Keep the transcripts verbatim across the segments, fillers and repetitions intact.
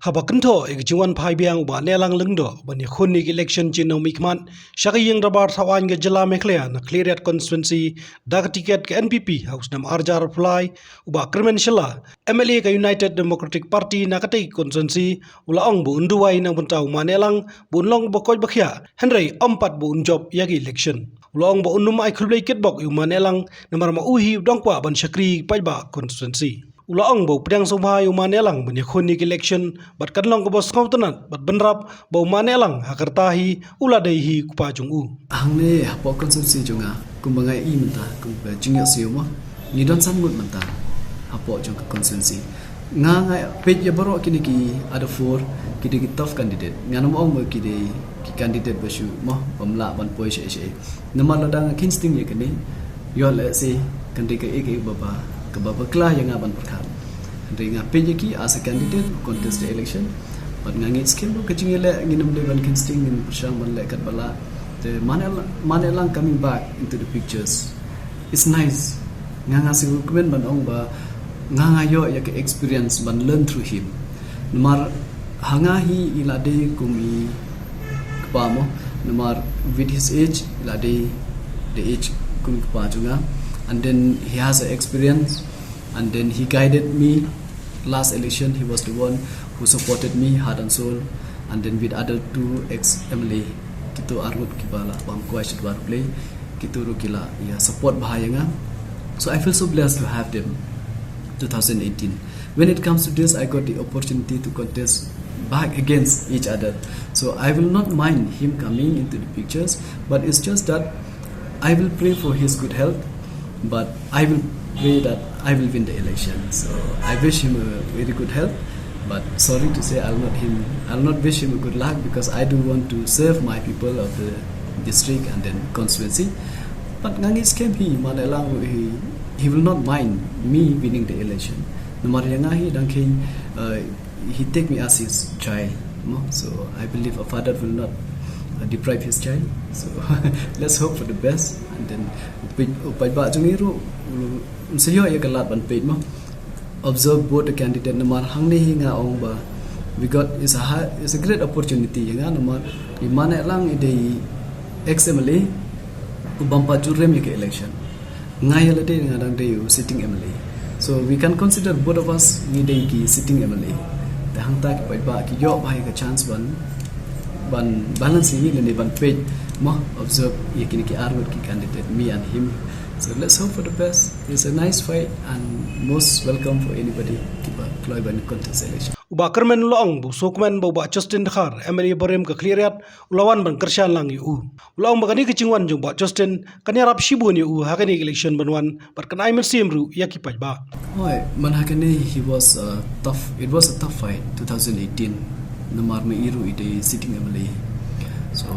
Haba kynthoh ïa ka jingwan phai biang u Bah Nehlang Lyngdoh ban ïakhun ïa ka election jong u Nongmihkhmat sha ka ïing dorbar thaw aiñ ka jylla Meghalaya na Khliehriat constituency da ka tiket ka N P P ha u snem arhajar arphew lai, u Bah Kyrmen Shylla, M L A ka United Democratic Party na katei ka constituency, u la ong ba un duwai na ka bynta u Ma Nehlang ba un long ba koit ba khiah, hynrei ym pat ba un jop ïa ka election. U la ong ba un ym ai khublei kitbok ïa u Ma Nehlang namar ma u hi u dang kwah ban shakri paidbah constituency. U la ong ba u pdiang sngewbha ïa u Ma Nehlang ban ïakhun ïa ka election bad kan long kaba sngewtynnat bad bynrap ba u Ma Nehlang ha ka rta hi u la dei hi u kpa jong u. Hangne hapoh constituency jong nga, kumba nga i mynta, kumba jingïohsngew mo, ngi don san ngut mynta hapoh jong ka constituency. Nga nga peit ïa baroh kine ki other four, ki dei ki tough candidate. Ngan ym ong ba ki dei ki candidate ba shu mo, bym lah ban poi shaei shaei. Namar lada nga khein sting ïa kane, ïoh lehse kan dei kaei kaei ba, ba, kaba bakla ïa nga ban pyrkhat. Hynrei nga peit ïa ki as a candidate who contest the election. Bad nga ngeit skhem ba ka jingïaleh ngin ym dei ban khein sting, ngin pyrshang ban leh katba lah. Te Ma Neh-, Ma Nehlang coming back into the pictures, it's nice. Nga nga sngewkmen ban ong ba nga nga ïoh ïa ka experience ban learn through him. Namar ha nga hi i la dei kum i kpa mo. Namar with his age, i la dei the age kum i kpa jong nga. And then he has a experience. And then he guided me. Last election, he was the one who supported me heart and soul. And then with other two ex M L A, kito arngut kiba la bam kwai sha dwar U Blei, kito ruh ki la ïa support bha ïa nga. So I feel so blessed to have them. Two thousand eighteen. When it comes to this, I got the opportunity to contest back against each other. So I will not mind him coming into the pictures, but it's just that I will pray for his good health, but I will pray that I will win the election. So I wish him a very good health. But sorry to say, I'll not him. I'll not wish him a good luck because I do want to serve my people of the district and then constituency. But nga ngeit skhem hi, Ma Nehlang, he, he will not mind me winning the election. Namar ïa nga hi dang khein, uh, he take me as his child. No? So I believe a father will not, uh, deprive his child. So let's hope for the best. And then u paid, u paidbah jong ngi ruh un sa ïoh ïa ka lad ban peit mo. Observe both the candidate, namar hangne hi nga ong ba we got is a high, is a great opportunity ïa nga, namar i Ma Nehlang i dei ex M L A u bym pat ju rem ïa ka election. Nga ïa lade nga dang dei u sitting M L A. So we can consider both of us ngi dei ki sitting M L A. Te hangta ki paidbah ki ïoh bha ïa ka chance ban, ban balance ïa ngi lane ban peit mo, observe ïa kine ki arngut ki candidate, me and him. So let's hope for the best. It's a nice fight and most welcome for anybody kiba kloi ban contest election. U Bah Kyrmen u la ong ba u sngewkmen ba u Bah Justin Dkhar, M L A barim ka Khliehriat, u la wan ban kyrshan lang ïa u. U la ong ba kane ka jingwan jong u Bah Justin kan ïarap shibun ïa u ha kane ka election ban wan bad kan ai mynsiem ruh ïa ki paidbah. Hooid, man ha kane he was a tough, it was a tough fight, two thousand eighteen. Namar ma i ruh i dei sitting M L A. So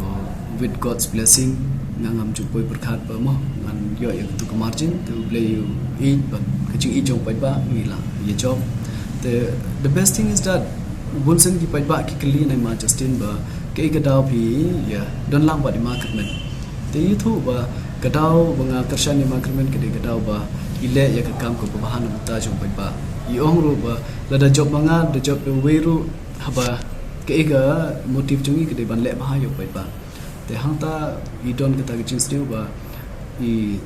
with God's blessing, nga ngam ju poi pyrkhat ba mo ngan ïoh ïa katu ka margin, te U Blei u ïeit bad ka jingïeit jong u paidbah ngi la ïa jop. Te the best thing is that bun sien ki paidbah ki kylli na i Ma Justin ba kaei ka daw phi ïa don lang bad i Ma Kyrmen. Te ïathuh ba ka daw ba nga kyrshan ïa i Ma Kyrmen ka dei ka daw ba i leh ïa ka kam kaba bha na bynta jong u paidbah. I ong ruh ba lada jop ma nga, da jop da uwei ruh, haba kaei ka motive jong i ka dei ban leh bha ïa u paidbah. Te hangta i don kata ka jingsniew ba i,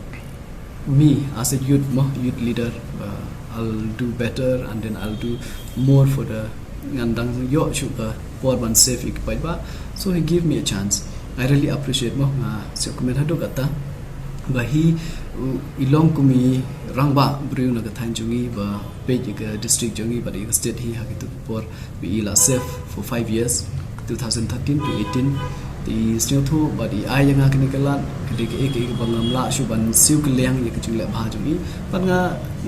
me as a youth mo, youth leader, uh, I'll do better and then I'll do more for the, ngan dang ïoh shuh ka por ban serve ïa ki paidbah. So he give me a chance. I really appreciate mo, nga sngewkmen haduh katta ba hi, uh, i long kum i rangbah briew na ka thaiñ jong ngi ba peit ïa ka district jong ngi bad ïa ka state hi ha kitu ki por. Ba i la serve for five years, two thousand thirteen to eighteen. Te i sngewthuh bad i ai ïa nga kane ka lad, ka dei kaei kaei kaba ngam lah shuh ban siew kylliang ïa ka jingleh bha jong i. Bad nga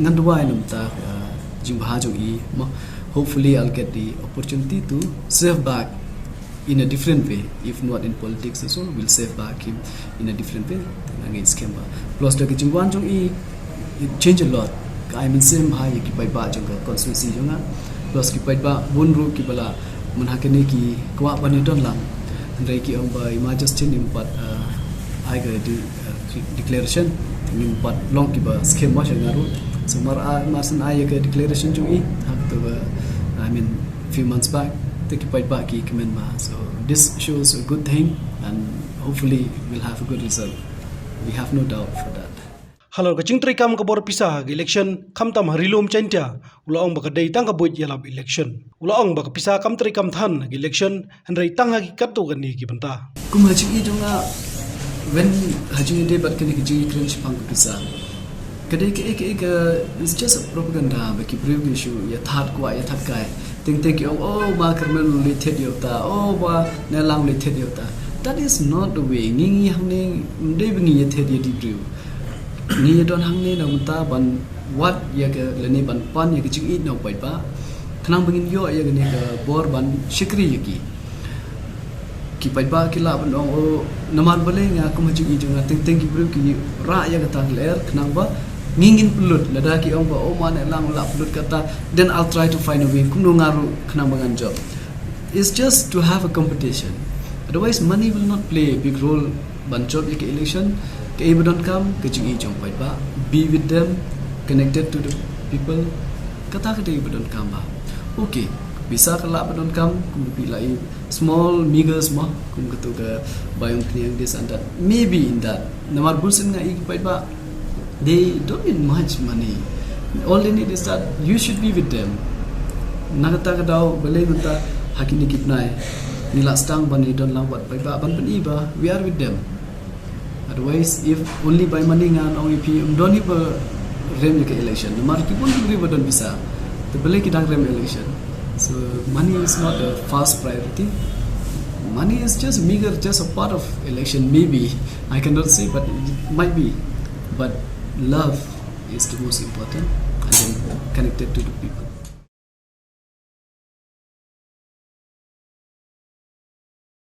ngan duwai na bynta, uh, jingbha jong i mo. Hopefully I'll get the opportunity to serve back in a different way. If not in politics also, we'll serve back him in a different way. Nga ngeit skhem ba. Plus da ka jingwan jong i, it change a lot. Ka ai mynsiem bha ïa ki paidbah jong ka constituency jong nga. Plus ki paidbah bun ruh kiba la man ha kane ki kwah ban ïadon lang. Hynrei ki ong ba i Ma Justin im pat, uh, ai ka di-, uh, declaration. Ngim pat long kiba skhem mo sha nga ruh. So mar a, mar shen ai ïa ka declaration jong i ha katu ba, I mean, few months back. Te ki paidbah ki kmen bha. So this shows a good thing and hopefully we'll have a good result. We have no doubt for that. Halor ka jingtrei kam ka bor pisa ha ka election, khamtam ha Ri-lum Jaintia, u la ong ba ka dei tang ka buit ïalap election. U la ong ba ka pisa kam trei kam than ha ka election, hynrei tang ha ki katto katne ki bynta. Kum ha jingïeit jong nga, when ha jingïadei bad kane ka jingïakren shaphang ka pisa, ka dei kaei kaei ka, it's just a propaganda ba ki briew ki shu ïa that kwah ïa that kai. Teng teng ki ong, oh, ma Kyrmen u leit thied ïa uta, oh, ma Nehlang u leit thied ïa uta. That is not the way. Ngi ngi hangne ym dei ba ngi ïa thied ïa ki briew. Ngi ïa don hangne na mynta ban wad ïa ka lane ban pan ïa ka jingïeit na u paidbah. Khnang ba ngin ïoh ïa kane ka bor ban shakri ïa ki. Ki paidbah ki lah ban ong, oh, namar balei nga kum ha jingïeit jong nga, teng teng ki briew ki rah ïa kata ka lyer khnang ba ngi ngin pynlut, lada ki ong ba, oh, ma Nehlang u lah pynlut kata, then I'll try to find a way kumno nga ruh khnang ba ngan jop. It's just to have a competition. Otherwise, money will not play a big role ban jop ïa ka election. Kaei ba donkam, ka jingïeit jong paidbah. Be with them, connected to the people. Kata ka dei ba donkam bha. Okay, pisa ka lah ba donkam, kum phi la i small, meagre, small, kum kato ka bai umphniang, this and that. Maybe in that. Namar bunsien nga i ki paidbah, they don't need much money. All they need is that you should be with them. Na kata ka daw, balei mynta ha kine ki bnai ngi la sdang ban ïadon lang bad paidbah ban pyni ba we are with them. Otherwise, if only by money, ngan ong ïa phi, ym don hi ba rem ïa ka election. Namar ki bun ki briew ba don pisa, te balei ki dang rem election? So money is not the first priority. Money is just meagre, just a part of election, maybe. I cannot say, but it might be. But love is the most important, and then connected to the people.